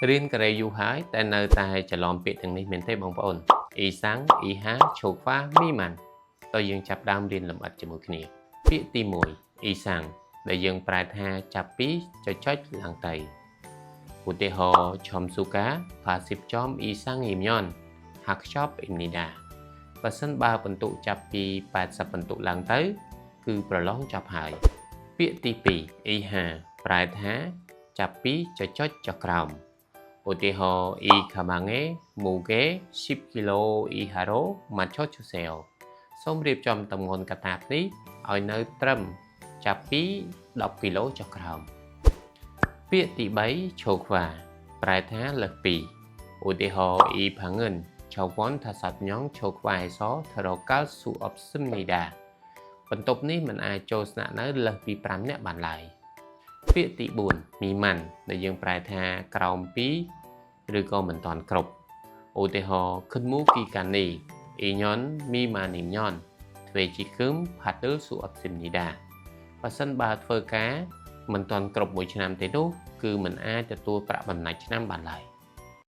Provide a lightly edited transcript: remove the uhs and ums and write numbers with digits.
រៀនកូរ៉េយូរហើយតែនៅតែច្រឡំពាក្យទាំងនេះមែនទេបងប្អូន 이상 이하 초과 미만 តើយើងចាប់ផ្ដើមរៀនលម្អិតជាមួយគ្នា ពាក្យទី1 이상 ដែលយើងប្រែថាចាប់ពីចុចចុចឡើងទៅឧទាហរណ៍ 점수가 80점 이상이면 합격입니다. បើសិនបើពិន្ទុចាប់ពី80ពិន្ទុឡើងទៅ គឺប្រឡងចប់ហើយ ពាក្យទី2 이하 ប្រែថាចាប់ពីចុចចុចចុះក្រោមឧទាហរណ៍ 이 가방의 무게 10kg 이하로 맞춰주세요. សូមរៀបចំទម្ងន់កាតាបនេះឲ្យនៅត្រឹមចាប់ពី10គីឡូចុះក្រោម ពាក្យទី3 초과 ប្រែថាលើសពីឧទាហរណ៍ 이 방은 정원 5명 초과해서 들어갈 수 없습니다. បន្ទប់នេះមិនអាចចូលស្នាក់នៅលើសពី5នាក់បានឡើយ ពាក្យទី4 미만 ដែលយើងប្រែថាក្រោម2ឬក៏មិនទាន់គ្រប់ឧទាហរណ៍ 근무 기간이 2년 미만이면 퇴직금 받을 수 없습니다. បើសិនបើធ្វើការមិនទាន់គ្រប់1ឆ្នាំទេនោះគឺមិនអាចទទួលប្រាក់បំណាច់ឆ្នាំបានឡើយ។